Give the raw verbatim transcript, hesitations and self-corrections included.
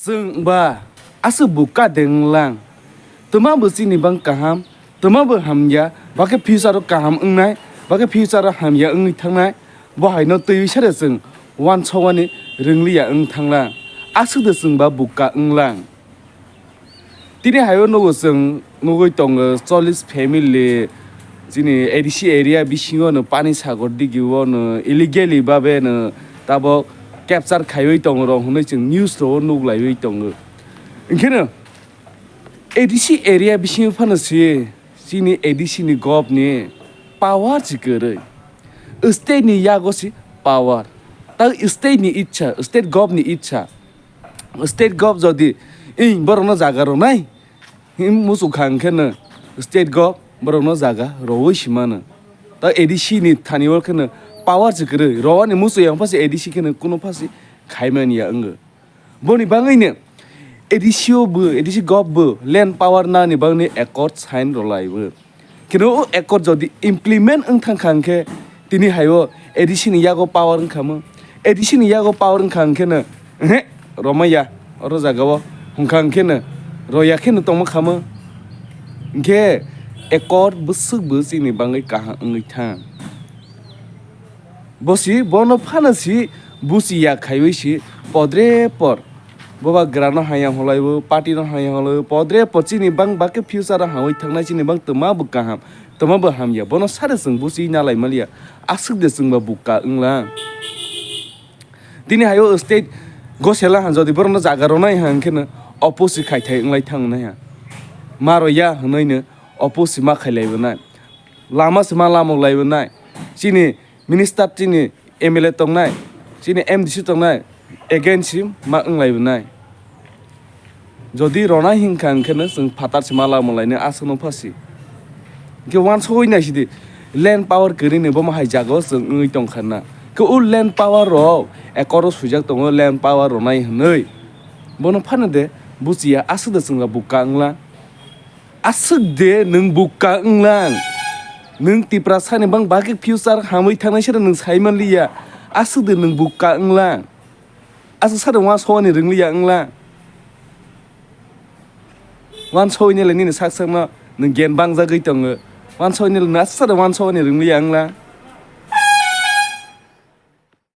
Chwng ba aswk bukha de wnglang? Twma bo chini bang kaham, twma bo hamya, bakhe future o kaham wngnai, bakhe future o hamya wngwi thangnai, bo haino twiwi sare chwng wansokmani rwngliya wng thanglang. Aswk de chwng ba bukha wnglang. Tini haio nugo chwng nugwi tongo chollish family chini A D C area bisingo no pani sagor digi o no illegally babe no tabok capture khaiwi tongo rok hwnwi chwng news rok o nuglaiwi tongo. Hwnkhe no A D C area bisingo phano se chini A D C ni gov ni power se kwrwi. State ni yago se power. Ta state ni ichha, state gov ni ichha. State gov jodi, "Ei, borokno jaga rwnai," hin muchuk kha hwnkhe no state gov borokno jaga rwui si mano. Ta A D C ni thani o khe no power se kwrwi, rwani muchuk yang pha se A D C khe no kuno pha se khaimani ya wngo. Boni bagwi no A D C o bo, A D C gov bo land power nani bagwi accord sign rwlai bo. Kheno o accord jodi implement wng thang kha hwnkhe tini haio A D C ni yago power wng kha mo. A D C ni yago power wng kha hwnkhe no, ehe, romaya oro jaga o hwnkha hwnkhe no, roya khe no tongma kha mo. Hwnkhe accord bwswk bo chini bagwi kaham wngwi thang. Bo si bono phano si buchi ya khaiwi si podre por. Boba grano haya holaibo, party no haya holaibo, podre por chini bang bakhe future o hamwi thangnai chini bang twma bo kaham, twma bo hamya. Bono sare chwng buchi nalai maliya. Aswk de chwng ba bukha wnglang. Tini hayo state gosela han jodi borokno jaga rwnai ha hwnkhe no opposite khai thai wnglai thang nai ha. Maro ya hwnwi no opposite ma khai lai bo nai. Lama se ma lamok lai bo nai. Chini minister chini M L A tongnai, chini M D C tongnai, against si ma wng lai bo nai. Jodi rona hinkha hwnkhe no chwng phatar se ma lamok lai nai aswk no pha si. Hwnkhe wansogwi nai sidi land power kwrwi ni bomo hai jaga o chwng wngwi tong kha na. Khe o land power rok accord o swijak tongo land power rwnai hwnwi. Bono phano de buchiya aswk de chwng rok bukha wngla. Aswk de nwng bukha wnglang. Nwng Tiprasani bang bagwi future hamwi thangnai sero nwng saimanliya. Aswk de nwng bukha wnglang. Aswk sade wansokni rwngliya wnglang. Wansokni le nini sak sakno nwng gen bangjagwi tongo. Wansokni le nwng aswk sade wansokni rwngliya wnglang.